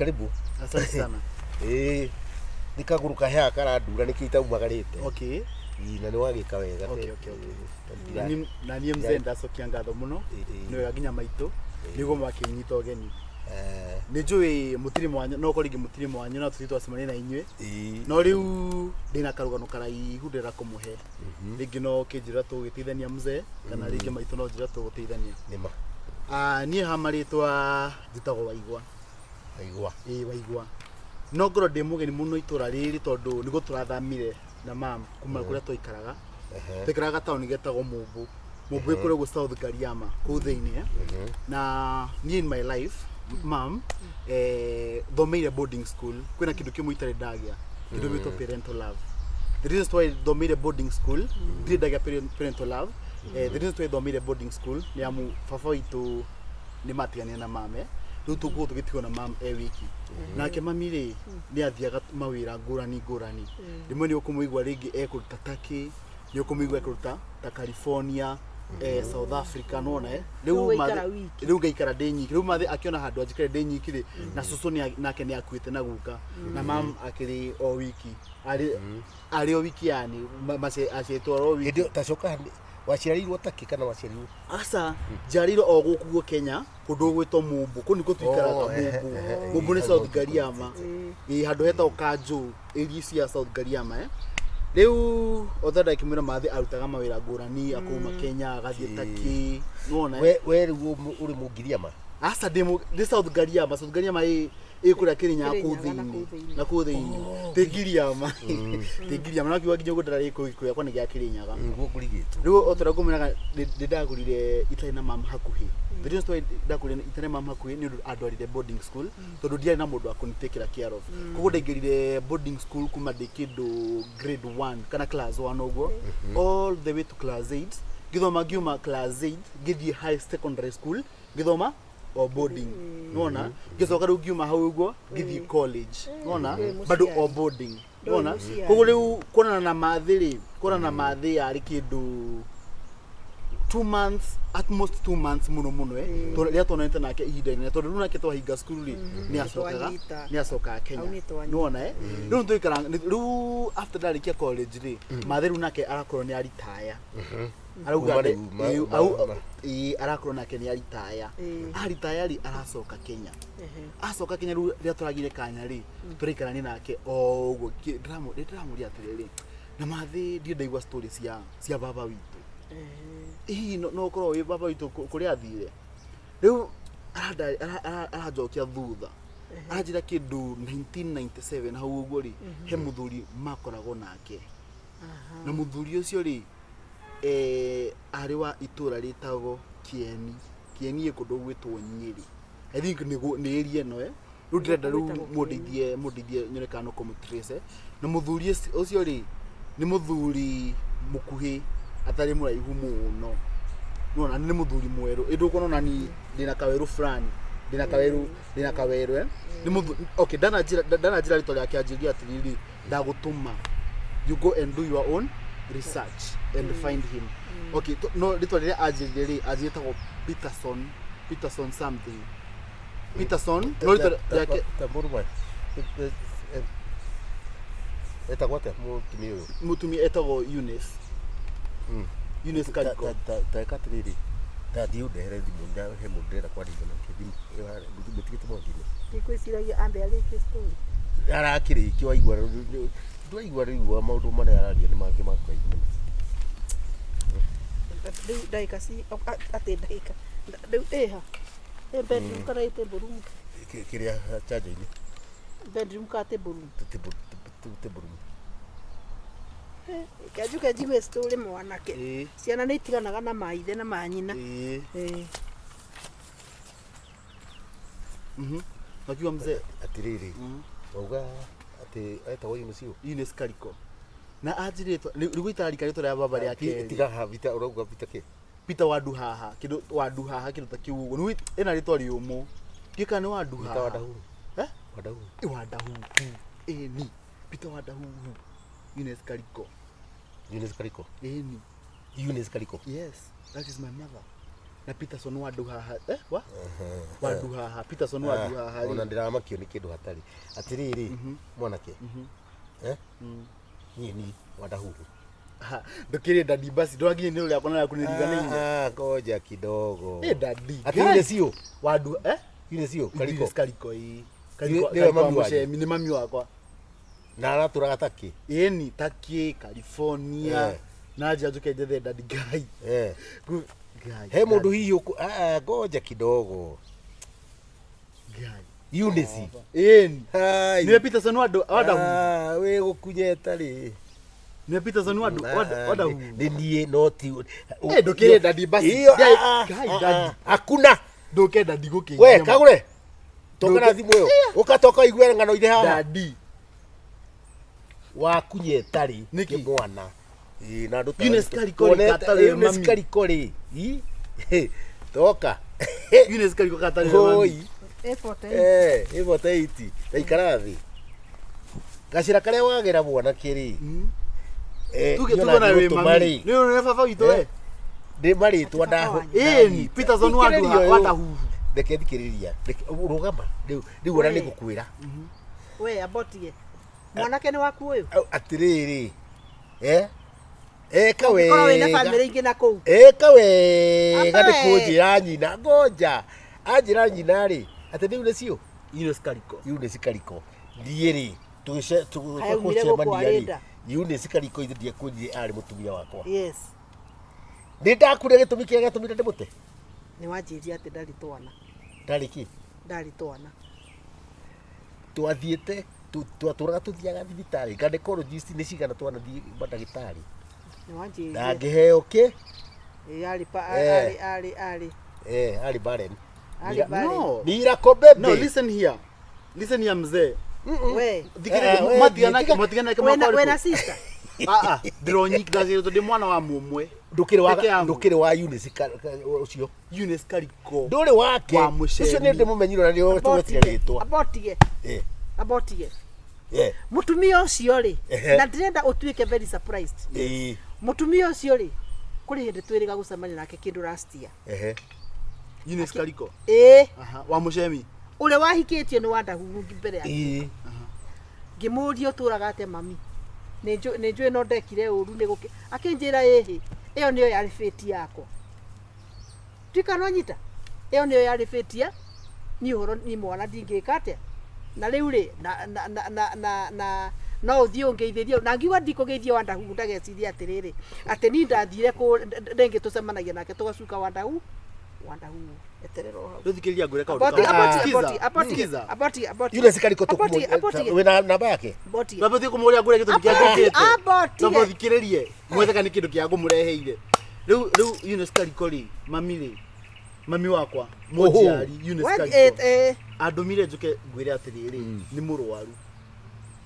Karibu. Asante sana. Ĩĩ, nĩ kagũrũ kaheaga karandura nĩkĩo itaumagarĩte. Ĩĩ, na nĩ wagĩka wega. Okay. Ndira- Na niĩ mzee ndacokia ngatho mũno. Ĩĩ. Nĩ wega nginya maitũ nĩguo makĩnyita ũgeni. Nĩ njũĩ mũtirĩ mwanya no korwo rĩngĩ mũtirĩ mwanya no tũthiĩ twacemania na inyuĩ. No rĩu ndĩna karũgano karaihu ndĩrenda kũmũhe. Rĩngĩ no kĩnjĩra tũgĩteithania mzee kana rĩngĩ maitũ no njĩra tũgũteithania. Nĩma. Ah, niĩ ha marĩtwa njĩtagwo Waigwa. Waigua. Ĩĩ, Waigua. No ngorwo ndĩ mũgeni mũno itũra rĩrĩ tondũ nĩguo tũrathamire na mam kuma kũrĩa twaikaraga. Twaikaraga gataũni getagwo Mũmbũ. Mũmbũ ĩ kũrĩa ũguo South Gariama kũu thĩinĩ. Na niĩ in my life mam thomeire boarding school. Kwĩna kĩndũ kĩmwe itarĩ ndagĩa, kĩndũ gĩtwo parental love. The reason why thomeire boarding school, ndirĩ ndagĩa parental love. The reason why thomeire boarding school nĩ amu baba witũ nĩ matiganire na mame, rĩu tũguo tũgĩtigwo na mam e wiki. Nake mami rĩ, nĩ athiaga mawĩra ngũrani ngũrani. Rĩmwe nĩ ũkũmũigua rĩngĩ ekũruta Turkey, nĩ ũkũmũigua ekũruta ta California, South Africa, nona Rĩu rĩu waikara wiki. Rĩu ngaikara ndĩ nyiki. Rĩu mathĩ akĩona handũ anjikare ndĩ nyiki rĩ, na cũcũ nake nĩ akuĩte na guka, na mam akĩrĩ o wiki, arĩ o wiki, yani acetwo o wiki. Hĩndĩ ĩyo tacoka, waciarĩirwo takĩ kana waciarirwo? Aca, njiarĩirwo o gũkũ guo Kenya, kũndũ gwĩtwo Mũmbũ. Kũu nĩkuo tũikaraga. Oh, Mũmbũ. Mũmbũ nĩ hau South Gariama. Ĩĩ, handũ hetagwo Kanjũ, area cia South Gariama. Rĩu o ta ndakĩmwĩra, mathĩ arutaga mawĩra ngũrani, akauma Kenya agathiĩ Turkey, nĩwona. We rĩu ũrĩ Mũngiriama? Aca, ndĩ South Gariama. South Gariama ĩ kũrĩa Kĩrĩnyaga kũu Kĩrĩnyaga na thĩinĩ. Kũu thĩinĩ. Na kũu thĩinĩ tĩ Ngiriama, tĩ Ngiriama, no kiuga nginya ũguo ndĩrarĩ gĩkũyũ gĩakwa nĩ gĩa Kĩrĩnyaga. Nĩguo ngũrigĩtwo. Rĩu o torĩa ngũmwĩraga, nĩ ndagũrire itarĩ na mam hakuhĩ. The reason why ndagũrire itarĩ mam hakuhĩ nĩ ũndũ andwarire boarding school, tondũ ndiarĩ na mũndũ wa kũnitakĩra care of. Koguo ndaingĩrire boarding school kuma ndĩ kĩndũ grade 1 kana class 1 ũguo, all the way to class 8 ngĩthoma. Ngiuma class 8 ngĩthiĩ high secondary school, ngĩthoma o boarding, nĩwona. Ngĩcoka rĩu ngiuma hau ũguo ngĩthiĩ college, nĩwona. Ndũĩ Bado mũciari. o boarding, Ndũĩ nĩwona. Mũciari. Koguo rĩu kuonana na mathĩ rĩ, kuonana na mathĩ yarĩ kĩndũ 2 months, at most 2 months mũno mũno, tondũ rĩrĩa tuonanĩte nake ihinda inene, tondũ rĩu nake twahinga cukuru rĩ, nĩ acokaga. Twanyita. Nĩ acokaga Kenya. Hau nĩ twanyita. Nĩwona. Rĩu nĩtũikara rĩu after ndarĩkia college rĩ, mathĩ rĩu nake arakorwo nĩ aritaya, arauga. Kuma rĩu, Ĩĩ, arakorwo nake nĩ aritaya. Aritaya rĩ, aracoka Kenya. Acoka Kenya rĩu, rĩrĩa tũragire kanya rĩ, tũraikarania nake o ũguo. Ndĩramũria atĩrĩrĩ, na mathĩ ndirĩ ndaigua story cia baba witũ, hihi no ũkorwo wĩ baba witũ kũrĩa athire? Rĩu aranjokia thutha, aranjĩra kĩndũ 1997 hau ũguo rĩ, he mũthuri makoragwo nake, na mũthuri ũcio rĩ, arĩ wa itũra rĩtagwo Kieni. Kieni ĩ kũndũ gwĩtwo Nyĩrĩ, I think nĩ area ĩno. Rĩu ndĩrenda rĩu Gwĩtagwo Kieni. Mũndeithie nyone kana no kũmũtrace. Na mũthuri ũcio rĩ, nĩ mũthuri mũkuhĩ, atarĩ mũraihu mũno, nĩwona, nĩ mũthuri mwerũ, ĩndĩ ũkuona ona ni ndĩna kawerũ fulani, ndĩna kawerũ. Nĩ mũthuri, okay, ndananjĩra rĩtwa rĩake. Anjĩrire atĩrĩrĩ, ndagũtũma you go and do your own research and find him. Okay, no rĩtwa rĩrĩa anjĩrire rĩ, anjĩrire etagwo Peterson, Peterson something, Peterson, no rĩtwa rĩake. Ta mũrũme etagwo atĩa mũtumia ũyũ? Mũtumia etagwo Eunice. Eunice Kariko. Ta ĩka atĩrĩrĩ, ta thiĩ ũndehere thimũ, he mũndũ ndĩrenda kwarĩria nake thimũ mũtigĩte mwaki-inĩ. Ndikwĩciragia ambe arĩkie story. Arakĩrĩkia, waigua ndwaigua rĩu maũndũ marĩa araria nĩ mangĩ ma kũraihu mũno. Rĩu ndagĩka ci atĩ ndagĩka rĩu ĩha ĩ bedroom kana ĩ table room? Kĩrĩa chanjo-inĩ. Bedroom kana table room? Table room. Kenjuke njigue story, mwanake. Ciana nĩ itiganaga na maithe na manyina. Ĩĩ. Wakiwa mzee. Atĩrĩrĩ, wauga atĩ etagwo Eunice ũ? Eunice Kariko, na anjĩrĩtwo rĩu itararika rĩtwa rĩa baba rĩa kerĩ. Tiga ha vita, ũrauga vita kĩ? Peter Wanduhaha, kĩndũ Wanduhaha, kĩndũ ta kĩu ũguo. Nĩũĩ ĩna rĩtwa rĩũmũ, ndiũĩ kana nĩ Vita Wanduhaha. Wandahuhu. Eh? Wandahuhu. Ĩ, Wandahuhu, ĩni, Peter Wandahuhu, Eunice Kariko. Eunice Kariko. Ĩni. Eunice Kariko. Yes, that is my mother. Na Peterson wa Nduhaha, eh, wa wa Nduhaha, Peterson wa Nduhaha Ona rĩ. ndĩramakio nĩ kĩndũ hatarĩ. Atĩrĩrĩ, mwanake. Eh? Niĩ ni Wandahuhu. Ha, ndũkĩrĩ daddy basi ndũrakinya nĩ ũrĩa akona yaku nĩ riganĩire. Ah, ngoja kidogo. Eh, daddy. Atĩ yule sio? Wa Ndu eh? Yule sio? Kariko. Kariko. Kariko ii. Kariko. Nĩwe Kariko wa mami wanyu? Mũcemi nĩ mami wakwa. Na aratũraga takĩ. Ĩni Turkey, California. Eh. Na nja njuke njethe daddy Ngai. Eh. Ngai. He mũndũ hihi ũkũ ah, ah, ngoja kidogo. Ngai. Eunice. Ĩni. Hai. Nĩwe Peterson wa Ndu wa Ndahuhu. Ah, wĩ gũkunyeta rĩ. Nĩwe Peterson wa Ndu wa Ah, wa Ndahuhu. Nĩ niĩ no ti. Eh, ndũkĩrĩ daddy basi. Iyo, Ngai, ah, ah, Ngai, ah, daddy. ah, Hakuna. Ndũke daddy gũkĩngia. We kagure. Toka na Ndũke- thimũ ĩyo. Ũka toka igue ng'ano irĩ haha. Daddy. Wakunyeta rĩ. Nĩkĩ? Nĩ mwana. Ĩ na ndũ. Eunice Kariko rĩ, katarĩ we Eunice mami. Kariko rĩ. Ĩ. Toka. Eunice Kariko katarĩ we mami. Oi. A48. Eh, ĩvote 8. Ndaikara thĩ. Gacĩra karĩa wagera mwanake rĩ. Eh, Tuge niĩ tuge na ona wĩ ngũtũma mami. rĩ. Nĩ ũrĩa baba witũ we. Eh, Nĩ marĩtwa ndaho. Ĩni Peterson wa Nduha wa Ndahuhu. Reke thikĩrĩria. Reke rũgama. Rĩu rĩu ona We. nĩ ngũkwĩra. We abotige. Mwanake nĩ waku ũyũ. Au, Atĩrĩrĩ. Eh? Eka Korwo wĩna wega. bamĩrĩ ingĩ na kũu. Eka wega Amba nĩ we. kũnjĩra nyina. Ngoja. Anjĩra nyina rĩ. Atĩ rĩu nĩcio. Eunice Kariko. Eunice Kariko. Niĩ rĩ Kaĩ aumire gũkũ tũgĩcemania rĩ. arĩ nda? Eunice Kariko ithe ndiakwĩrire arĩ mũtumia wakwa. Yes. Nĩ ndakure gĩtũmi kĩrĩa gĩatũmire ndĩmũte. Nĩ wanjĩrire atĩ ndarĩ twana. Ndarĩ kĩ? Ndarĩ twana. Twathiĩte twatũraga tũthiaga thibitarĩ gynecologist nĩ cigana twanathiĩ mandagĩtarĩ Nĩ wanjĩrire. na ngĩheo kĩ Ĩ, arĩ pa Eh. arĩ arĩ arĩ. eh arĩ barren. Arĩ barren. No. Miracle baby. No, listen here. Listen here mzee. We. Thikĩrĩria Eh, we, matigana tiga- matigana ke Wena makwa. wena sister. Ah ah, ndĩronyika ndacirĩtwo ndĩ mwana wa mũmwe. Ndũkĩrĩ wa Peke yangu. ndũkĩrĩ wa Eunice ũcio. Eunice Kariko. Ndũrĩ wake. Wa Mũcemi. Ũcio nĩ ndĩmũmenyire na nĩ tũgwetire rĩtwa. Abotige. Eh. Abotige. Eh. Mũtumia ũcio rĩ, Ehe. na ndĩrenda ũtuĩke very surprised. Eh. Mũtumia ũcio rĩ, kũrĩ hĩndĩ twĩrĩga gũcemania nake kĩndũ last year. Ehe. Eunice Kariko. Ĩĩ, Aha, wa Mũcemi. ũrĩa wahikĩtio nĩ Wandahuhu mbere ya Eh. ngĩmũria ũtũraga atĩa mami nĩ njũĩ no ndekire ũru nĩ gũkĩ akĩnjĩra ĩhĩ ĩyo nĩyo yarĩ fate yakwa tuika no nyita ĩyo nĩyo yarĩ fate ya niĩ ũhoro niĩ mwana ndingĩka atĩa na rĩu rĩ na na na na na na no ũthiĩ ũngeithĩrie na ngiuga ndikũgeithia Wandahuhu ndagecirie atĩrĩrĩ atĩ niĩ ndathire kũ rĩngĩ tũcemanagia nake tũgacuka Wandahuhu Wandahuhu eterera o hau Rĩu thikĩrĩria ngwĩre kaũndũ Aboti, kamwe. aboti, Sikiza, aboti, aboti, sikiza. aboti, aboti. Eunice Kariko Aboti, aboti. wĩna namba yake. Aboti. Twambe kũmũria ngwĩre gĩtũmi kĩa Aboti, njũkĩte. aboti. Twambe ũthikĩrĩrie. Mwethe kana nĩ kĩndũ kĩa ngũmũreheire. Rĩu rĩu Eunice Kariko rĩ, mami rĩ, mami wakwa, mũnjiari Eunice Wa- Kariko. eh, eh, Andũmire njũke ngwĩre atĩrĩrĩ, nĩ mũrwaru.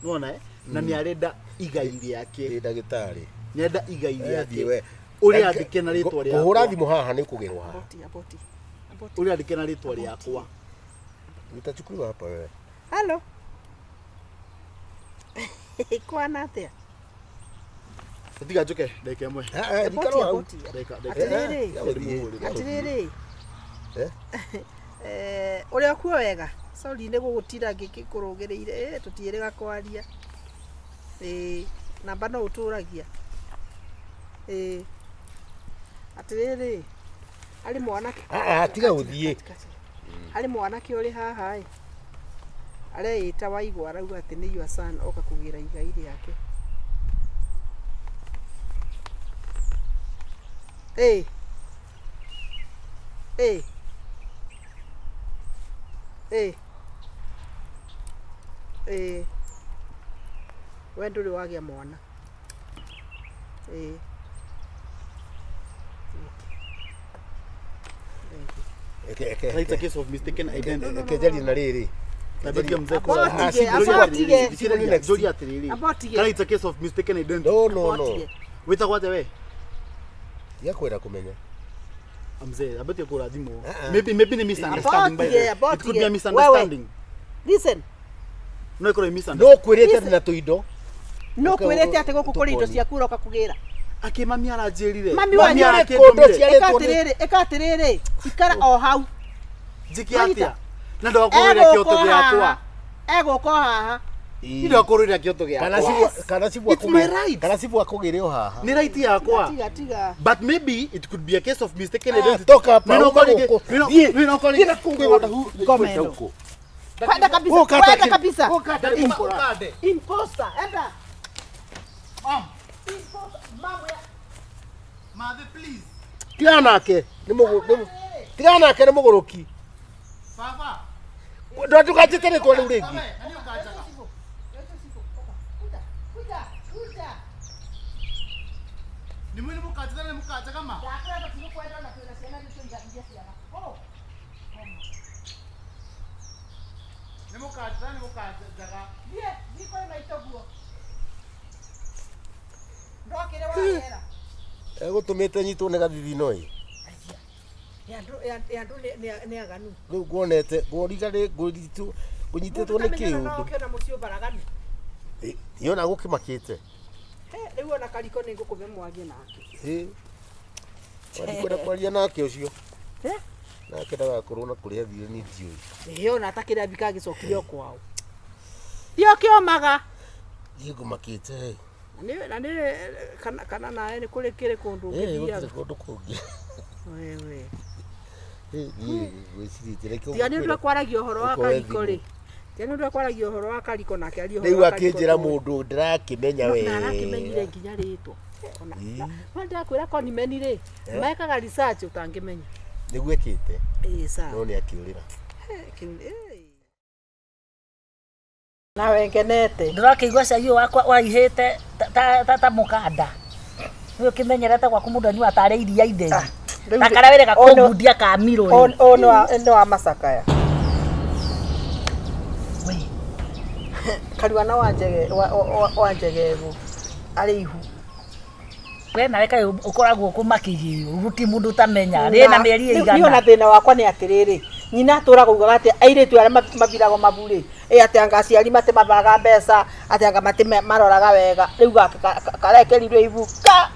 Nĩwona eh? Na nĩ arenda igai rĩake. Ndĩ ndagĩtarĩ. Nĩ arenda igai Eh, thiĩ rĩake. we. Ũrĩa andĩke na rĩtwa rĩakwa. Kũhũra thimũ haha nĩ ũkũgerwo haha. Aboti, aboti, aboti. Ũrĩa andĩke na rĩtwa rĩakwa. Utachukuliwa hapa wewe. Halo. Kwana atĩa? Tiga njũke ndagĩka ĩmwe. Ah, ah, Aboti, ikara hau. aboti. Ndagĩka ndagĩka. Atĩrĩrĩ. Eh, ũthiĩ. Atĩrĩrĩ. Eh? Eh, ũrĩa kuo wega. Sorry nĩ gũgũtira ngĩkũrũgĩrĩire. Eh, tũtiĩrĩga kwaria. Ĩĩ, namba no ũtũragia. Ĩĩ. Atĩrĩrĩ. Arĩ mwanake. Ah, ah, tiga gũthiĩ. Harĩ mwanake ũrĩ haha ĩ. Areĩta Waigũ arauga atĩ nĩ your son oka kũgĩra igai rĩake. Ĩ. Ĩ. Ĩ. Ĩ. We ndũrĩ wagĩa mwana. Ĩ. Thank you. Eke eke. It's a case of mistaken identity. Eke njarie na rĩrĩ. Nabetia mzee Abotige, kwa- abotige. Thikĩrĩria, njũria atĩrĩrĩ. Abotige. Kana it's a case of mistaken identity. No no no. Abotige. Wĩtagwo atĩa we? Tiga kwenda kũmenya. Mzee, abetie kũra thimũ. Ah, ah. Maybe maybe ni misunderstanding by the way. Abotige, It could be a abotige. misunderstanding. Listen. No ĩkorwo ĩ misunderstanding. No kwĩrĩte ndĩ na tũindo. No Ũka- kwĩrĩte atĩ gũkũ kũrĩ indo tũkoni. ciaku ũroka kũgĩra. Akĩ mami aranjĩrire. Mami wanyu arakĩndũmire. Ĩka atĩrĩrĩ, ĩka atĩrĩrĩ, ikara o hau. Njĩke atĩa? Na ndagakũrũrĩra kĩoto gĩakwa. Egũka o haha. Ndagakũrũrĩra kĩoto Kana gĩakwa. cibu kana cibu It's my right. Kana cibu akũgĩre o haha. Nĩ right yakwa. Tiga tiga. But maybe it could be a case of mistaken Ah, identity. toka hapa, Mimi uka nakuwa ninge- huko. mimi na- Thiĩ. mimi nakuwa Thiĩ ninge- na kũu kwĩgwata hu- Ngoma ĩno. huko. Kwenda kabisa. Ũkata Kwenda kĩ- kabisa. ũkata Ukande. Imposter, enda. Mom, Imposter, mambo ya Mathe, please. Tigana nake nĩ mũgũ nĩ- tigana nake nĩ mũgũrũki. Baba. Ndũkanjĩte rĩtwa rĩu rĩngĩ. Baba, na nĩ ũkanjaga. Kuja, kuja, kuja. Nĩ mwĩ nĩ mũkanjaga na nĩ mũkanjaga ma. Ndakwenda tigukwenda na twĩna ciana nĩ tũiganithie ciana. Oh. Nĩ mũkanjaga nĩ mũkanjaga. Thiĩ, thiĩ kũrĩ maitũ guo. Ndokĩre wagera. Egũtũmĩte nyitwo nĩ gathithino ĩ. Ya andũ ya andũ nĩ aganu. Rĩu nguonete ngũriga rĩ ngũnyitwo ngũnyitĩtwo nĩ Mũndũ no kĩũndũ. oke na mũciĩ ũbaraganu. Ĩ ona gũkĩmakĩte. He, rĩu ona kariko nĩ ngũkũbe mwarie nake. Ĩ. Ndikwenda kwaria nake ũcio. Eh? Nake ndagakorwo na kũrĩa athire niĩ ndiũĩ. Ĩ ona atakĩrĩa mbika agĩcokire o kwao. Thiĩ ũkĩomaga. Niĩ ngũmakĩte. Na nĩ kana kana nawe nĩ kũrĩ kĩrĩ kũndũ Ĩ ũngĩthiaga. gũtirĩ kũndũ kũngĩ. Wewe. Ĩ niĩ ngwĩcirĩtie reke Tiga nĩ ũndũ wa kwaragia ũhoro wa ũkoe kariko thimũ. rĩ. Tiga nĩ ũndũ wa kwaragia ũhoro wa kariko nake arie ũhoro Rĩu wa kariko. akĩnjĩra mũndũ ndĩrakĩmenya Na arakĩmenyire wega. nginya rĩtwa. Ona Ĩ. na ndakwĩra konimeni rĩ, mekaga research ũtangĩmenya. Nĩguo ekĩte Ĩ sawa. no nĩ akĩũrĩra. Kĩu ĩ. Nawe ngenete. Ndũrakĩigua cai ũyũ wakwa waihĩte ta mũkanda. Nĩ ũkĩmenyerete gwaku mũndũ anyua tarĩ iria itheri. Rĩu Na karĩa wĩrĩga ũyũ nĩ- kũngundia ka mirũ rĩ. Ũyũ nĩ wa macakaya. We, Karuana wa njege wa njegego arĩ ihu. We nawe kaĩ ũkoragwo kũmakĩgĩo gũtirĩ mũndũ ũtamenya rĩ na mĩeri Niĩ ona ĩigana. thĩna wakwa nĩ atĩrĩrĩ, nyina atũraga ugaga atĩ airĩtu arĩa mathiragwo mabu rĩ, ĩ atĩ anga aciari matimabaga mbeca, atĩ anga matimaroraga wega. Rĩu gaka karekerirwo ibu ka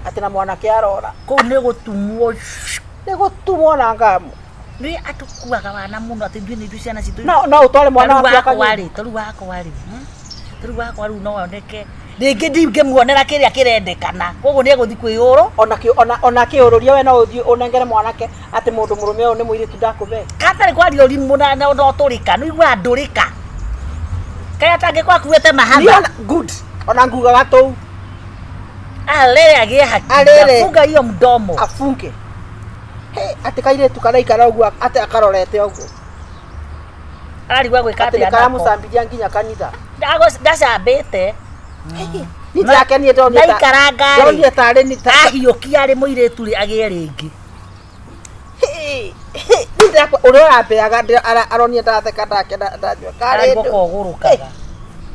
atĩ na mwanake arora. Kũu nĩ gũtumwo. Nĩ gũtumwo na ngamu. Nĩ atũkuaga wana mũno atĩ ithuĩ nĩ ithuĩ ciana citũ. No no ũtware mwana Tarĩu waku wakwa akanyue. rĩ, tarĩu wakwa rĩ, tarĩu wakwa rĩu no oneke rĩngĩ ndingĩmuonera kĩrĩa kĩrendekana koguo nĩ egũthiĩ kwĩyũrwo Ona kĩ ona ona kĩũrũria we no ũthiĩ ũnengere mwanake atĩ mũndũ mũrũme ũyũ nĩ mũirĩtu ndakũbe. katarĩ kwaria ũrimũ na na ũtũrĩka nĩ ũiguaga ndũrĩka kaĩ atangĩkorwo akuĩte Niĩ mahatha ona good. Ona ngugaga tũu alere agĩe hakiri Arere. afunga hiyo mdomo afunge. He, atĩ kairĩtu karaikara ũguo atĩ akarorete ũguo. ararigwo gwĩka Atĩ atĩa nĩ nako karamũcambithia nginya kanitha. Ndacambĩte Niĩ ndĩrakenie ndonire ndaikaranga rĩ ndonire tarĩ nĩ ta ahiũkia arĩ mũirĩtu rĩ agĩe rĩngĩ niĩ ndĩrakwa ũrĩa ũrambeaga aronire ndatheka ndake ndanyua ararigwo karĩndũ kogũrũkaga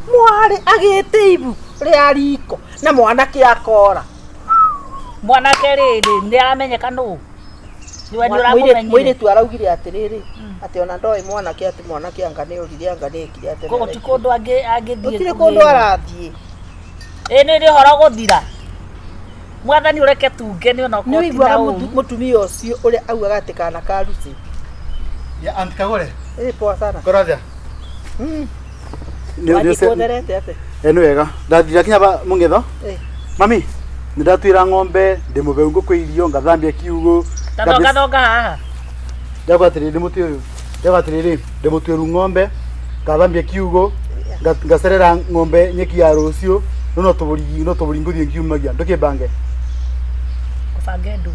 mwarĩ agĩte ibu rĩa riko na mwanake akora. Mwanake rĩrĩ nĩ aramenyeka nũ nĩwe nĩ ũramũmenyire Mũirĩtu araugire atĩrĩrĩ atĩ ona ndoĩ mwanake atĩ mwanake anga nĩ ũrire anga nĩ ekire atĩ koguo ti kũndũ angĩthiĩ gũtirĩ kũndũ arathiĩ. Ĩ nĩ nĩ ũhoro gũthira mwathani ũreke tunge nĩ ona Nĩ okorwo ti ũiguaga na ũru mũtumia ũcio ũrĩa augaga atĩ kana ka Lucy. Ya Aunt Kagore. Ĩ poa sana. Korathia. Wathiĩ kuotherete atĩ. Nĩ wega. Ndathira kinya ba mũng'etho. Ĩ. Mami, nĩ ndatuĩra ng'ombe, ndĩ mũbeu ngũkũ irio, ngathambia kiugũ. Ta thonga thonga haha Ndauga atĩrĩrĩ mũtĩ ũyũ. Ndauga atĩrĩrĩ, ndĩ mũtuĩru ng'ombe, ngathambia kiugũ, ngacerera ng'ombe nyeki ya rũciũ, rĩu no tũbũri no tũbũri ngũthiĩ ngiumagia. Ndũkĩmbange. Ũbange ndũ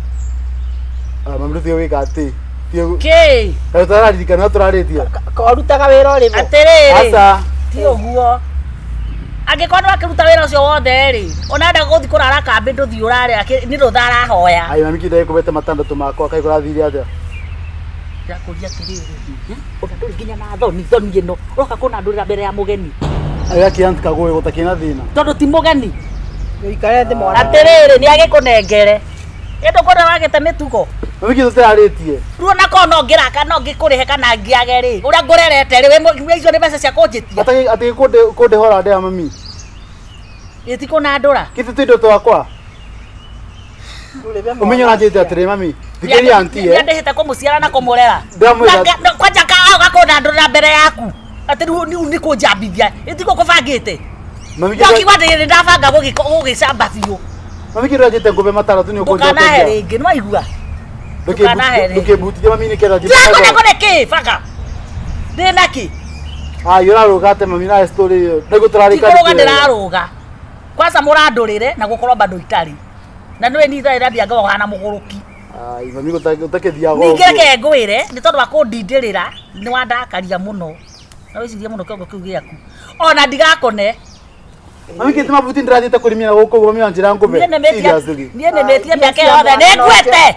Ah, mami rĩu tiga gwĩka atĩ. Tiga kĩ Kaĩ ũtararirikana tũrarĩtie? Korutaga wĩra ũrĩ bo. Atĩrĩrĩ Aca. ti ũguo angĩkorwo nĩ wakĩruta wĩra ũcio wothe rĩ ona enda gũthiĩ kũrara kambĩ ndũthiĩ ũrare nĩ rũtha arahoya. Ai mami kĩndagĩ kũbete matandatũ makwa kaĩ kũrathire atĩa? Ndĩrakũria atĩrĩrĩ, ona ndũrĩ nginya na thoni thoni ĩno ũroka kũnandũrĩra mbere ya mũgeni Ai akĩ Aunt Kagore gũtakĩrĩ na thĩna. tondũ ti mũgeni. Ũikare thĩ mwana. Atĩrĩrĩ nĩ agĩkũnengere ĩndũ kũrĩa wagĩte mĩtugo. Mami kĩndũ tũtararĩtie. Rĩu ona korwo no ngĩraka no ngĩkũrĩhe kana ngĩage rĩ ũrĩa ngũrerete rĩ wĩ icio nĩ mbeca cia kũnjĩtia. Atĩ kũndĩhora ndĩa mami. Ĩtikũnandũra. Kĩtĩ tũindo twakwa. Ũmenye ũranjĩte atĩrĩ mami. Thikĩrĩria auntie. Nĩandĩhĩte kũmũciara na kũmũrera. Ndamwĩra- Kwanja gakũnandũrĩra mbere yaku. Atĩ rĩu nĩ kũnjambithia. Ĩtiguo kũbangĩte. Mami Ndakiuga ndĩ ndabanga gũgĩcamba biũ. Mami kĩndũ anjĩte ngũbe matandatũ nĩ Ndũkanahe ũkũnjokeria. rĩngĩ, nĩwaigua? Ndũkanahe rĩngĩ. Ndũkĩmbutithie mami nĩ ketha Ndĩrakũne kũne kĩ banga. Ndĩ na kĩ? Ai ũrarũga atĩ mami na story ĩyo. Nĩguo tũrarĩka. Tikũrũga ndĩrarũga. Kwanza mũrandũrĩre na gũkorwo bado itarĩ. Na nĩwe niĩ itarĩ ndambia ngoragwo hana mũgũrũki. Ai mami gũtakĩthiaga Ningĩ reke ngwĩre nĩ tondũ wa kũndindĩrĩra nĩ wandakaria mũno. Na wĩcirie mũno kĩongo kĩu gĩaku. Ona ndigakone. Mami kĩtĩ mabuti ndĩrathiĩte kũrĩmĩra gũkũ ũguo mami wanjĩra ngũbe. Niĩ nĩmĩtie Seriously. niĩ nĩmĩtie mĩaka Ah, yothe mbia nĩ cia nguĩte.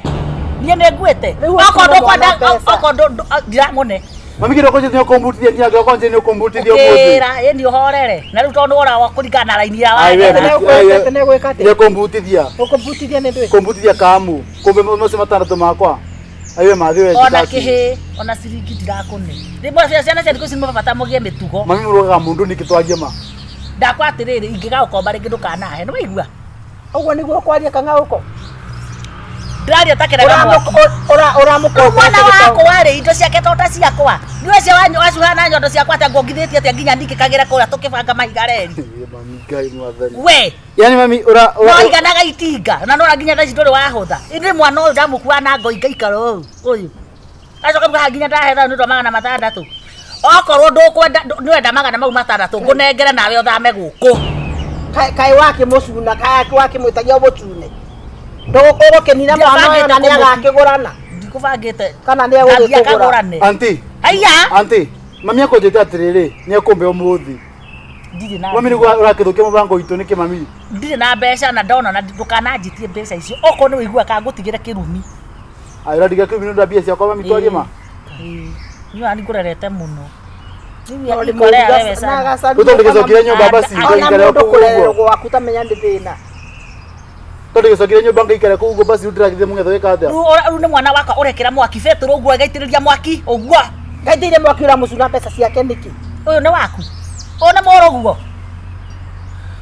Niĩ nĩ nguĩte. Rĩu Okorwo ũkĩmũhe ndũkwenda mwana mbeca. okorwo ndiramũne. Mami kĩndũ kũnjĩte nĩ ũkũmbutithia nginya ngĩoka njĩra nĩ ũkũmbutithia ũmũthĩ. Ũkĩra ĩni ũhorere. Na rĩu tondũ wora wa kũringana na raini ya Ai, we, watho. Nĩ atĩa? Nĩ ũkũmbutithia. Ũkũmbutithia nĩ ndwĩ. Kũmbutithia kamu. Kumbe macio matandatũ makwa. Aiwe mathi we. Ona kĩhĩ ona ciringi ndirakũne. Rĩmwe ciana cia thikũ ici nĩ mabata mũgĩe mĩtugo. Mami mũrũgaga mũndũ nĩkĩ twarie ma. Ndakwa atĩrĩrĩ ingĩgagũkomba rĩngĩ ndũkanahe. Nĩ waigua? Ũguo nĩguo ũkwaria kang'aũko. Ndĩraria ta kĩrega mwaki. Ũramũkomba. Mwana wakwa rĩ indo ciake to ta ciakwa. Nĩ ũcio wacuha na nyondo ciakwa atĩa nguongithĩtie atĩa nginya ndingĩkagĩra kũrĩa tũkĩbanga mahiga reri. Mami Ngai mwathani. We Yaani mami ura no iganaga itinga na nora nginya thaa ici ndũrĩ wahũtha. Ĩndĩ mwana ũyũ ndamũkua na ngoi ngaikara ũũ ũyũ. Acoka haha nginya ndahe thaa nĩ ũndũ wa 600. Okorwo ndũkwenda nĩwenda 600 ngũnengere nawe ũthame gũkũ. Kaĩ wakĩmũcuna kaĩ wakĩmwĩtagia ũmũcune. Ũgũkĩnina mwana ũyũ na nĩ agakĩgũrana. Ndikũbangĩte. Kana nĩ Ngathiĩ egũgĩkũgũra. akagũrane. Auntie. Haiya. Auntie, mami akũnjĩte atĩrĩrĩ, nĩ ekũmbe ũmũthĩ. Ndirĩ na Mami nĩguo ũrakĩthũkia mũbango witũ nĩkĩ mami? ndirĩ na mbeca na ndona na ndũkananjĩtie mbeca icio okorwo nĩ wĩigua ka ngũtigĩre kĩrumi. Ai ũrandiga kĩrumi nĩ ũndũ wa mbia ciakwa mami twarie ma. Niĩ ona nĩngũrerete mũno. No Rĩu nĩ ikolea mũũru wewe na sana. gacaru Rĩu tondũ gĩcokire nyũmba basi Ona ngaikare mũndũ kũu kũrererwo ũguo. gwaku tamenya nĩ thĩna. Tondũ gĩcokire nyũmba ngaikare kũu ũguo basi rĩu ndĩragithie mũng'etho wĩka atĩa? Rĩu nĩ mwana wakwa ũrekĩra mwaki betũrũ ũguo agaitĩrĩria mwaki ũguo. Ngaitĩire mwaki ũramũcuna mbeca ciake nĩkĩ? Ũyũ nĩ waku. Ũyũ nĩ mũrũguo.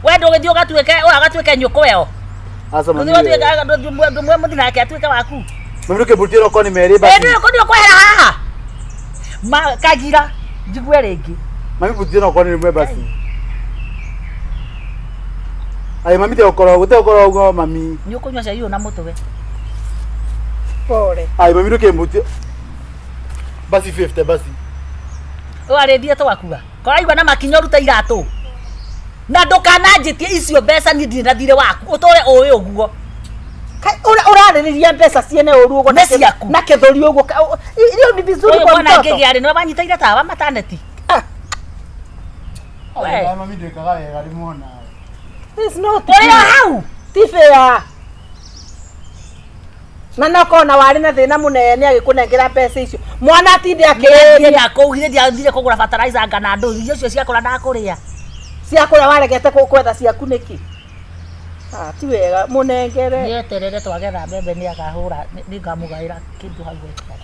We ndũgĩthiĩ ũgatuĩke ũyũ agatuĩke nyũkwa ĩyo. Aca mami. Ndũthiĩ ũgatuĩke ndũmwe mũthiĩ nake atuĩke waku. Mami ndũkĩmbutie okorwo nĩ merĩ basi. Ĩ ndũĩ kwehera haha. Ma kagira njigue rĩngĩ. Mami mbutie no okorwo nĩ rĩmwe basi. Ai mami te ũkorwo gũte ũkorwo ũguo mami. Nĩ ũkũnyua cai ũyũ na mũtwe. Pole. Ai mami ndũkĩmbutie. Basi 50 basi. Ũyũ arĩndie twakua. Koraigua na makinya ũrute iratũ. Na ndũkananjĩtie icio mbeca niĩ ndirĩ na thirĩ waku. Ũtũre ũĩ ũguo. Ũrarĩrĩria mbeca ciene ũru ũguo Nĩ ciaku. na kĩthũri ũguo. Hiyo ni vizuri Ũyũ kwa mwana mtoto. ngĩgĩa rĩ nĩwe wanyitĩire tawa mataneti. Ah, We. Ai mami ndwĩkaga wega rĩmwe nawe. it's not Ũrĩ o hau. ti fair. Na no kona warĩ na thĩna mũnene agĩkũnengera mbeca icio. Mwana atinde Nĩathiĩ akĩrĩria nakũu githĩ ndiathire kũgũra fertilizer ngana ndũ irio icio ciakũra ndakũrĩa. cia kũrĩa waregete gwetha ciaku nĩkĩ? Ah, ti wega mũnengere. Nĩeterere twagetha mbembe nĩakahũra nĩngamũgaĩra kĩndũ hau ekĩra.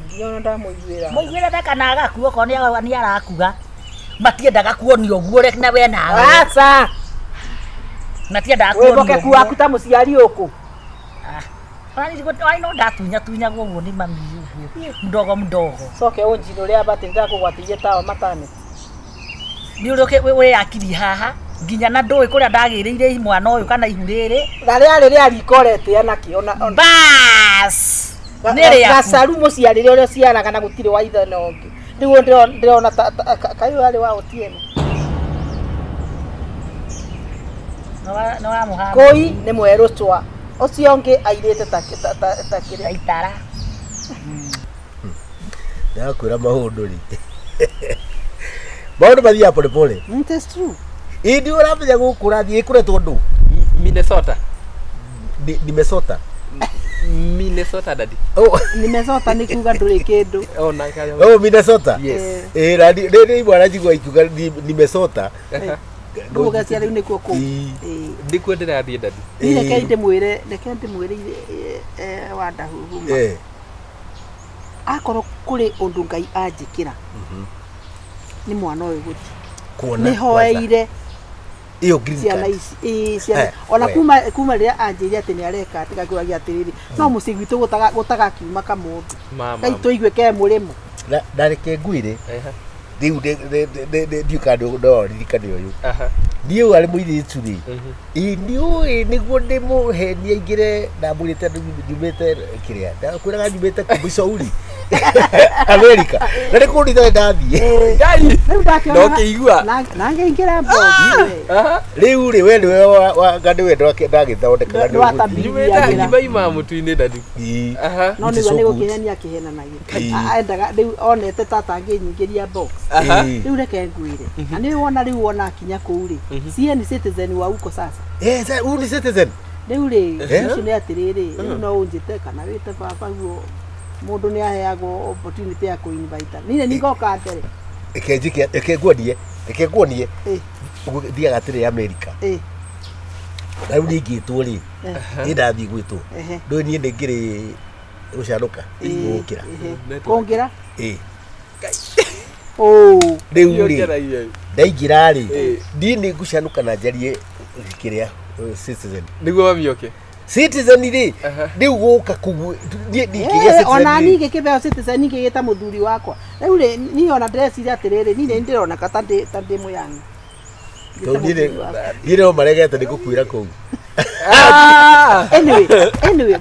Nginya ona ndamũiguĩra. Mũiguĩre tha kana agakua okorwo nĩ arakua. Matiendaga kuonio ũguo rĩ na we nawe. Aca, Matiendaga kuonio wĩhokeku ũguo. waku ta mũciari ũkũ. Ai no ndatunya tunyagwo ũguo nĩ mami ũguo. Mdogo mdogo. Coke ũnjinũre aba atĩ nĩndakũgwatĩirie tawa matane. Nĩ ũrĩa wĩyakirie haha nginya na ndũĩ kũrĩa ndagĩrĩire mwana ũyũ kana ihu rĩrĩ. Na rĩarĩ rĩa riko ũretĩa nakĩ ona ona Bas. Nĩ rĩaku. gacaru mũciarĩre ũrĩa ũciaraga na gũtirĩ wa ithe na ũngĩ. Rĩu ndĩrona kaĩ ũyũ arĩ wa Otieno. Nĩ wamũhana. Kũi nĩ mwerũ cwa. Ũcio ũngĩ airĩte ta ta kĩrĩa. Itara. Ndakwĩra maũndũ rĩ. Maũndũ mathiaga pole pole. It is true. Ĩndĩ ũramenya gũkũ ũrathiĩ ĩkũretwo ndũ? Minnesota. Nimesota. Minnesota daddy. Oh, Nimesota nĩ kuga ndũrĩ kĩndũ. Oh na kaya. oh Minnesota. Yes. Eh, na rĩrĩ imwe njigua ikiuga nimesota. Ndũgũgecia rĩu nĩkuo kũu. Ii. Ĩĩ. Ndikuo ndĩrathiĩ daddy. Niĩ reke ndĩmwĩre reke ndĩmwĩre Wandahuhuma. Eh. Akorwo kũrĩ ũndũ Ngai anjĩkĩra nĩ mwana ũyũ gũthiĩ. Kuona. Nĩ hoeire Ĩyo green Ciana card. ici, ĩĩ, ciana Eh, ona we. kuma rĩrĩa anjĩrire atĩ nĩ areka atĩ ngakĩũragia atĩrĩrĩ, no mũciĩ gwitũ gũtagakiuma kamũndũ Mama. kai tũigue ke mũrĩmo. Na reke ngwĩre Ehe. rĩu ndiũ kana no ririkane ũyũ. Aha. Niĩ ũyũ arĩ mũirĩtu rĩ, ĩ nĩũĩ nĩguo ndĩmũhenie aingĩre, ndamwĩrĩte nyumĩte kĩrĩa ndakwĩraga nyumĩte kũ Missouri, America, na nĩ kũndũ itarĩ ndathiĩ. Ngai. Rĩu ndakĩona No kĩigua. Na ngĩingĩra box. Aha. Rĩu rĩ, we nĩwe anga nĩwe ndagĩthondekaga nĩ ũgũthiĩ. Ndwatambirie. Nyumĩte ngima ima mũtu-inĩ daddy. Ĩ. Aha. No Which is nĩguo so nĩ good. gũkĩhenia akĩhenanagia. Ĩĩ. Endaga rĩu onete tata angĩnyingĩria box. Aha. Ĩ. Rĩu reke ngwĩre, na nĩ wona rĩu wona akinya kũu rĩ, sie ni citizen wa huko sasa. Eh, huyu ni citizen. Rĩu rĩ, Eh? ũcio nĩ atĩrĩrĩ, rĩu no ũnjĩte kana wĩte baba guo, mũndũ nĩ aheagwo opportunity ya kũ-invite. Niĩ nĩ ngoka mbere. Reke njĩke, reke nguonie, reke nguonie. Ĩ. Ũguo thiaga atĩrĩ America. Ĩ. Na rĩu ningĩtwo rĩ, niĩ ndathiĩ gwĩtwo. Ehe. Ndũĩ niĩ nĩ ngĩrĩ gũcanũka, gũkĩra. Ehe. Network. Kũngĩra. Ĩ. Oh. Rĩu rĩ, Njaragia. ndaingĩra rĩ, Ĩ. niĩ nĩ ngũcanũka na njarie kĩrĩa citizen. Nĩguo mami oke. Citizen rĩ, Aha. rĩu gũka kũu, niĩ ndingĩgĩa Eh, ona citizen niĩ rĩ. ngĩkĩheo citizen ngĩgĩta mũthuri wakwa. Rĩu rĩ, niĩ ona ndĩreciria atĩrĩrĩ, niĩ nĩ ndĩroneka ta ndĩ mũyani. Tondũ niĩ niĩ no maregete nĩ gũkuĩra kũu. Ah! Anyway,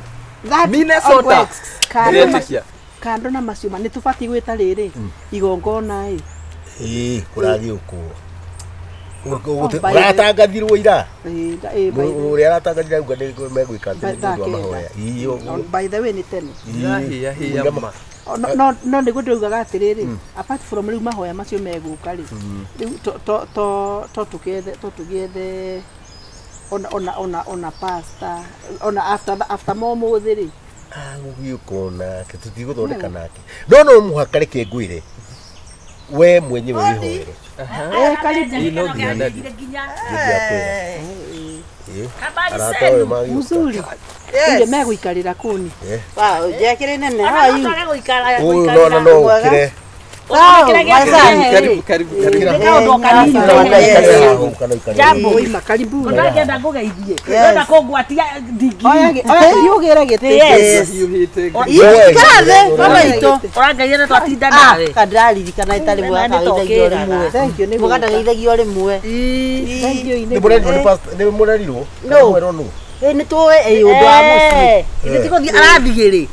that Minnesota. works. Kando na- Ndĩretĩkia. kando na macio ma nĩ tũbatiĩ gwĩta rĩrĩ igongona ĩ. Ĩ, kũragĩũkwo. Oh, by the- Ũratangathirwo ira. Ĩ, ĩ, by the- Ũrĩa aratangathire auga nĩ megwĩka atĩ By nĩ ũndũ wa thaa kenda. mahoya. Ĩ, ũguo. By the way nĩ tene. Ndĩrahĩa hĩa ma. No nĩguo ndĩraugaga atĩrĩrĩ, apart from rĩu mahoya macio megũka rĩ, rĩu to tũgĩethe ona pastor ona after momũthĩ rĩ. Agũgĩũkwo nake tũtigũthondeka nake, no mũhaka reke ngwĩre we mwenyewe wĩhoere. Eh, karibu. Ĩ, no nginya daddy. Nĩndiakwĩra. Ĩ, Habari arata ũyũ zenu. magĩũka. Mzuri. Yes. Megũikarĩra kũni. Eh, Wow, njekĩrĩ nene. How are you? ũyũ nona no ũkĩre. Karibu, karibu, karibu. Nĩ kaũndũ o kanini. Hau kana ũikarĩre. Jambo. Oima karibu. Ndangĩenda ngũgeithie. Ndĩrenda kũngwatia ndingiri. Oya oya ũgĩre gĩtĩ. Yes. Hiũhĩte. We, Ikara thĩ, mama itũ. Ũrangeithia nĩ twatinda nawe. Kandaririkana itarĩ Wena nĩ mwaka tũkĩraga. rĩmwe. Thank you nĩ gũka. Mũkandageithagio rĩmwe. Thank you nĩ nĩ mũrerirwo nĩ pastor- nĩ mũrerirwo? No. Kana mwerwo nũ? Ĩ nĩ tũĩ ĩ ũndũ wa mũciĩ. Ithe ti gũthiĩ arathiĩ rĩ.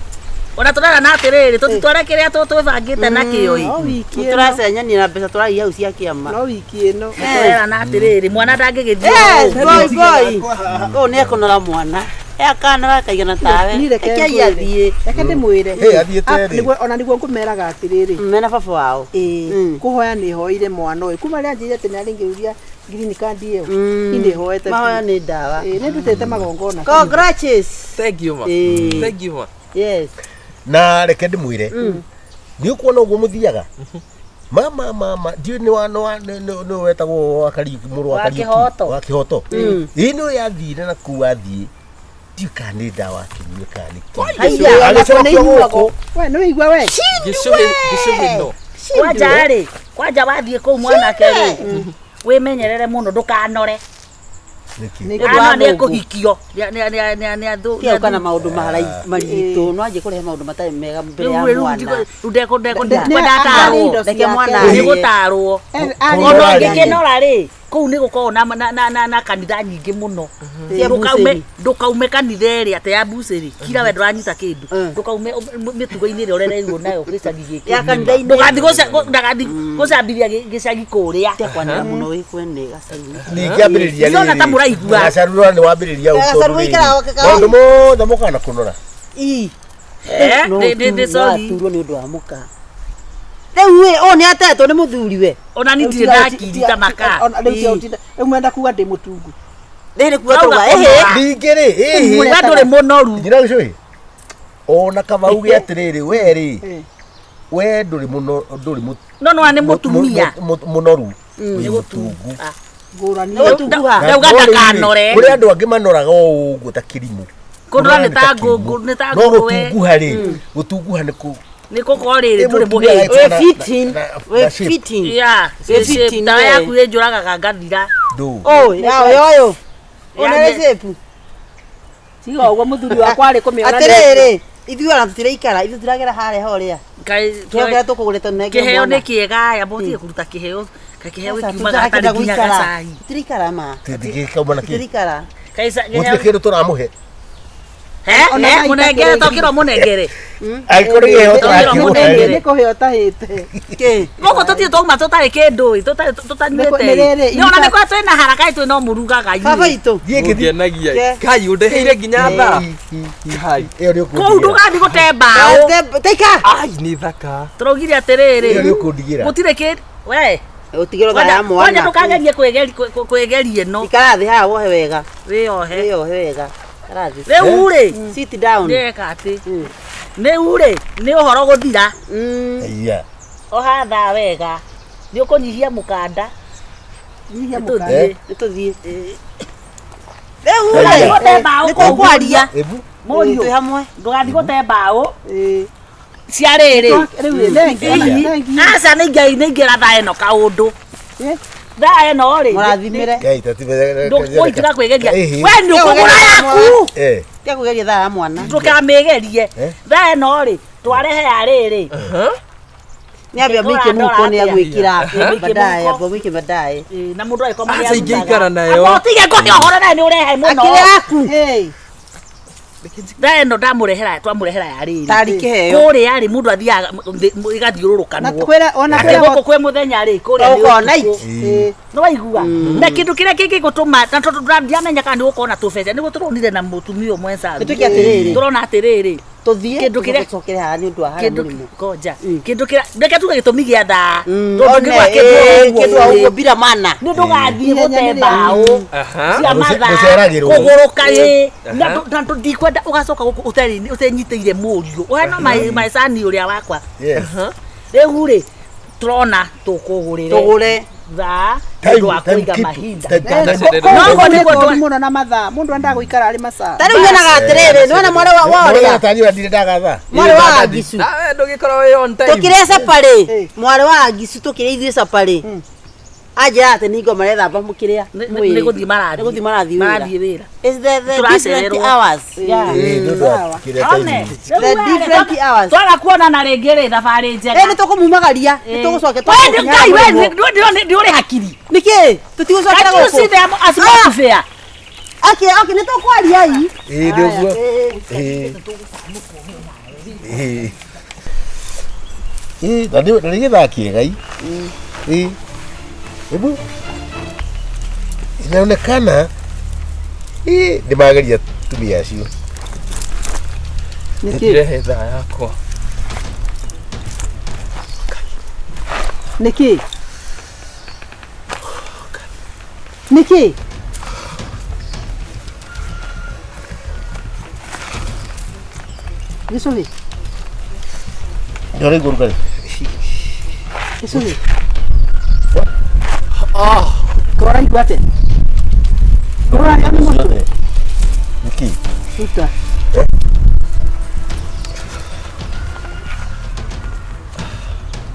Ona tũrera na atĩrĩrĩ, tũtitware kĩrĩa twĩbangĩte nakĩo ĩ. No wiki ĩno. Tũracenyania na mbeca tũraiya hau cia kĩama. No wiki ĩno. Tũrera na atĩrĩrĩ, mwana ndangĩgĩthiĩ. Yes, boy boy. Ũyũ nĩ ekũnora mwana. E akana gakaigana tawe. Niĩ reke Rekei ngwĩre. athiĩ. Reke ndĩmwĩre. Ĩ, athiĩte Ah, rĩ? Ona nĩguo ngũmeraga atĩrĩrĩ. Mena baba wao. Ĩĩ, Mm. kũhoya nĩ hoire mwana ũyũ kuma rĩrĩa anjĩrire atĩ nĩ arĩngĩũria green card ĩyo. Niĩ nĩ hoete. Mahoya nĩ ndawa. Ĩĩ, nĩ ndutĩte magongona. Congrats. Thank you ma. Ĩ. Thank you ma. Yes. Na reke ndĩmwĩre, nĩ ũkuona ũguo mũthiaga mama mama, ndiũĩ nĩ wa nĩ wetagwo wa Kariuki, mũrũ wa Wa Kariuki, Kĩhoto. wa Kĩhoto. Ĩ, nĩ yathire na kũu athiĩ, ndiũĩ kana nĩ ndawa akĩnyua kana nĩ kĩ. Haiya. Agĩcokio gũkũ. We nĩ wĩigua we. Gĩcũhĩ, gĩcũhĩ no. Kwanja rĩ, kwanja wathiĩ kũu mwanake rĩ, wĩmenyerere mũno ndũkanore. Nĩkĩ? Nĩ Ũndũ wa Ana nĩ Mungu. ekũhikio. Nĩ athũ. Tiga gũka na maũndũ maritũ. No anjie kũrehe maũndũ matarĩ mega mbere ya Rĩu mwana. rĩu ndekwenda Nĩ- atarwo. indo Reke ciake. mwana Nĩ athiĩ. gũtarwo. Arĩ- Ona Kũnora rĩ. ũngĩkĩnora rĩ, kũu nĩ gũkoragwo na kanitha nyingĩ mũno. Cia Ndũkaume bucĩrĩ. ndũkaume kanitha ĩrĩa atĩ ya bucĩrĩ. Kira we ndũranyita kĩndũ. Mm. Ndũkaume mĩtugo-inĩ ĩrĩa ũrereirwo nayo gĩcagi gĩkĩ. Ya kanitha-inĩ. Ndũgathiĩ gũcambithia gĩcagi kũrĩa. Tiga kwanĩra mũno wĩ kwene gacaru. Ningĩ ambĩrĩria Ndĩrona ta mũraigua. Gacarura nĩ wambĩrĩria hau Gacaru tondũ rĩrĩ, gaikaraga gaka- maũndũ mothe mokaga na kũnora. Ii. Eh, No nĩ sorry. aturwo nĩ ũndũ wa mũka. Rĩu ĩ, ũyũ nĩ atetwo nĩ mũthuri we. Ona niĩ ndirĩ ndakiri ta maka. Ona rĩu tia ũtinda. Rĩu mwenda kuga ndĩ mũtungu. Rĩrĩ kuga Rauga tũga ĩhĩ. kũnora. Ningĩ rĩ, ĩhĩ. We ndũrĩ mũnoru. Njĩra gĩcũhĩ, ona kaba uge atĩrĩrĩ, we rĩ, Eh. we ndũrĩ mũno, ndũrĩ No no nĩ mũtumia. mũnoru, wĩ mũtungu. Ah. Ngũrani. Nĩ gũtunguha. Ndauga No rĩrĩ, ndakanore. kũrĩ andũ angĩ manoraga o ũguo ta kĩrimũ. Kũnora nĩ ta Kũnora kĩrimũ. ngũngũ, nĩ ta No ngũrwe. gũtunguha rĩ, gũtunguha nĩ kũ Nĩ gũkorwo rĩrĩ ndũrĩ Ĩ, mũhĩnju. Wĩ na- fitting. na- Wĩ na shape. fitting. Yeah, Wĩ fitting ndawa we. yaku ĩnjũragaga ngathira. Ndũ. Ũyũ, ya ũyũ. Ũyũ nĩ shape. Tiga ũguo mũthuri wakwa arĩ kũmĩona. Atĩrĩrĩ, ithuĩ ona tũtiraikara, ithuĩ tũragera harĩa horĩa. Kaĩ Kĩheo kĩrĩa tũkũgũrĩte nengere kĩheo mwana. nĩ kĩega ya mũtige kũruta kĩheo kĩheo Aca, gĩkiumaga tũtirakĩenda hatarĩ nginya gũikara. gacai. Tũtiraikara ma. Tũtingĩkauma na kĩ. Tũtiraikara. Kaĩ Gũtirĩ kĩndũ tũramũhe. He, Ona he, thaa mũnengere itakĩrĩ. tokĩrwo mũnengere. Angĩkorwo nĩ kĩheo Tũkĩrwo tũrakĩmũhe. mũnengere. Nĩ kũheo ũtahĩte. Kĩ? Gũkũ tũtirĩ twauma tũtarĩ kĩndũ ĩ, tũtarĩ tũtanyuĩte. Nĩ rĩrĩ, Nĩ ona nĩ kwa twĩna haraka ĩ, twĩ no mũrugaga Baba inyuĩ. itũ. Thiĩ ngĩthiĩ. Ngenagia. Ke. Kai ũndeheire nginya thaa. Kai. Ĩyo nĩ Kũu ũkũndigĩra. ndũgathiĩ gũte mbaũ. Teika. Ai nĩ thaka. Tũraugire atĩrĩrĩ. Ĩyo nĩ ũkũndigĩra. Gũtirĩ kĩndũ. We. Ũtigĩrwo thaa ya Kwanja mwana. ndũkagerie kwĩgeria ĩno. Ikara thĩ haha wohe wega. Wĩyohe. Wĩyohe wega. Ikara thĩ. Rĩu rĩ, Sit down. ndĩreka atĩ. Rĩu rĩ, nĩ ũhoro gũthira. Iya. Oha thaa wega. Nĩ ũkũnyihia mũkanda. Nyihia Nĩ mũkanda. tũthiĩ. Nĩ tũthiĩ. Rĩu Aya. rĩ, Gũte mbaũ nĩ tũkwaria. Ebu. Mũriũ. Twĩ hamwe. Ndũgathiĩ gũte mbaũ. Ĩĩ. Cia rĩrĩ. Rĩu rĩ, thengi, thengi. Aca nĩ ingĩra thaa ĩno kaũndũ. Eh? Thaa ĩno rĩ. Mũrathimĩre. Ngai tatibe. Ndũkũitiga kwĩgeria. Ĩhĩ. We nĩ ũkũgũra yaku. Eh. Tiga kũgeria thaa ya mwana. Ndũkamĩgerie. Eh? Thaa ĩno rĩ, twarehe ya rĩrĩ. Nĩ ambia mũikie mũhuko nĩ agwĩkĩra. Mũikie Baadaye, mũhuko. ambia mũikie baadaye. Ĩĩ, na mũndũ agĩkoma Aca nĩ ingĩikara nayo. Ũtige kũhe ũhoro nawe nĩ ũrehe mũno. Akĩrĩ yaku. Hey. Thaa ĩno ndamũrehera twamũrehera ya rĩrĩ. Tarĩ kĩheo. Kũrĩa rĩ mũndũ athiaga Na ĩgathiũrũrũkanwo. kwĩra ona Atĩ kwĩra gũkũ kwĩ mũthenya rĩ, kũrĩa nĩ Ũkorwo ũtukũ. night. Ĩĩ. Nĩ waigua na kĩndũ kĩrĩa kĩngĩgũtũma na tondũ ndiamenya kana nĩ gũkorwo na tũbeca nĩguo tũronire na mũtumia ũmwe Saru. Nĩ twĩke atĩrĩrĩ. Tũrona atĩrĩrĩ Tũthiĩ. Kĩndũ kĩrĩa- tũcokere haha nĩ ũndũ wa harĩa kĩndũ mũrĩmo. konja kĩndũ kĩrĩa reke tuge gĩtũmi gĩa thaa tondũ One, ndũngĩgũra kĩndũ o ĩĩ, ũguo kĩndũ o bũrĩ. ũguo bila mana. nĩ ndũgathiĩ Ihenya gũte nĩ rĩa- mbaũ Aha. cia mathaa Gũceragĩrwo. kũgũrũka ĩ na ndikwenda ũgacoka gũkũ ũtenyitĩire mũriũ ũheno maecani ũrĩa wakwa Yes. rĩu rĩ tũrona tũkũgũrĩre Tũgũre. thaa Time- nĩ ũndũ wa time kũiga keep- mahinda time- No, No, ũguo nĩguo nĩ mũno na mathaa. Mũndũ endaga gũikara arĩ masaa. Ta rĩu nyonaga atĩrĩrĩ, nĩwona mwarĩ wa wa ũrĩa? Tani ũrĩa ndirĩ ndagatha. Mwarĩ wa Angicu. Nawe ndũgĩkorwo wĩ on time. Tũkĩrĩa caparĩ, Ĩĩ. mwarĩ wa Angicu tũkĩrĩa ithuĩ caparĩ. Anjĩra atĩ nĩ ngoma marethamba mũkĩrĩa Nĩ gũthiĩ marathiĩ. Nĩ gũthiĩ marathiĩ wĩra. Marathiĩ wĩra. It's the Tũracererwo. different hours. Yeah. Ĩĩ, nĩ ũndũ wa kĩrĩa One, time. The different hours. twaga kuonana rĩngĩ rĩ thabarĩ njega. Ĩ nĩ tũkũmumagaria, nĩ tũgũcokia We nĩ Ngai we nĩ ũrĩ hakiri. Nĩkĩ? Tũtigũcokera Can't you see gũkũ. them as atmosphere? Okay, okay, nĩ tũkwaria i. Ĩĩ, nĩ ũguo. Ĩĩ. Ĩĩ. Ĩĩ, na nĩ gĩthaa kĩega i. Ĩĩ. Hebu inaonekana ĩĩ nĩ mageria tumia acio. Nĩkĩ? Ndirehe thaa yakwa. Nĩkĩ? Nĩkĩ? Gĩcũhĩ, Nĩ ũraigua ũrugarĩ? gĩcũhĩ. Ũraigua atĩa? Ũrarĩa nĩ mũtwe? Ciothe. Nĩkĩ? Ruta.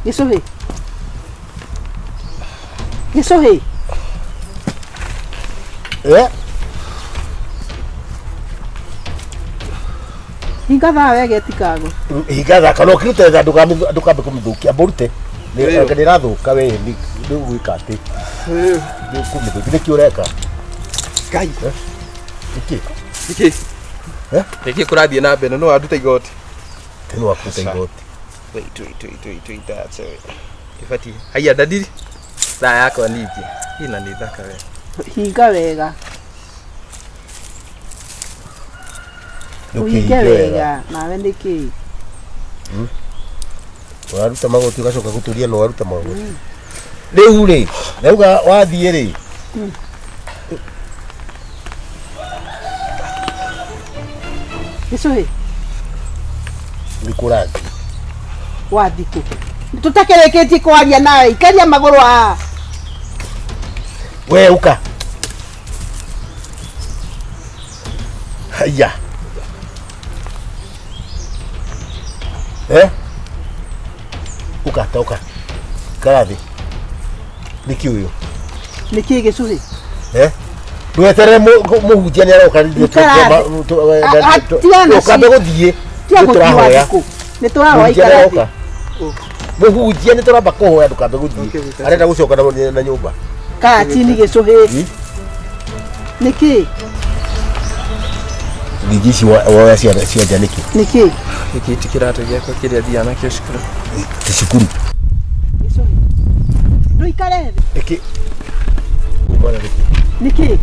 Gĩcũhĩ. Gĩcũhĩ. Eh? Hinga thaa wega ĩtikagwe. Hinga thaka no ũkĩrute thaa ndũkambe kũmĩthũkia amba ũrute. Nĩ ĩrathũka we nĩ ũgwĩka atĩ. Nĩ ũkũmĩthũkia nĩkĩ ũreka? Ngai. Nĩkĩ? Nĩkĩ? Eh? Nĩkĩ kũrathiĩ na mbere? No wanduta igoti. Nĩ wakuruta igoti. Wait, wait, wait, wait, wait, that's it. Ibatiĩ. Haiya ndadiri. Thaa yakwa ningĩ. Ina nĩ thaka we. Hinga wega. Ũhinge Ndũkĩhinge wega. wega. Nawe nĩkĩ? Waruta magoti ũgacoka gũtũria no waruta magoti. Rĩu rĩ, ndauga wathiĩ rĩ. Gĩcũhĩ. Nĩ kũrathiĩ. Wathiĩ kũ? Tũtakĩrĩkĩtie kwaria nawe, ikaria magũrũ haha. We ũka. Haiya. Eh? Ũka ta ũka. Ikara thĩ. Nĩkĩ ũyũ? Nĩkĩ gĩcũhĩ? Eh? Ndweterere mũhunjia nĩ aroka. Ikara thĩ. Tigana Ũkambe gũthiĩ. Tiga gũthiĩ Tũrahoya. Wanjikũ, nĩ tũrahoya. Mũhunjia Ikara nĩ thĩ. aroka. Mũhunjia nĩ tũramba kũhoya, ndũkambe gũthiĩ. Okay, we can- Arenda gũcoka na nyũmba. Kaa chini gĩcũhĩ. Nĩkĩ? Ningĩ ici woya ciana cia nja nĩkĩ? Nĩkĩ? Gĩkĩ ti kĩratũ gĩakwa kĩrĩa thiaga nakĩo cukuru. Ti cukuru. Gĩcũhĩ, ndũikare thĩ. Nĩkĩ? Umana nĩkĩ? Nĩkĩ?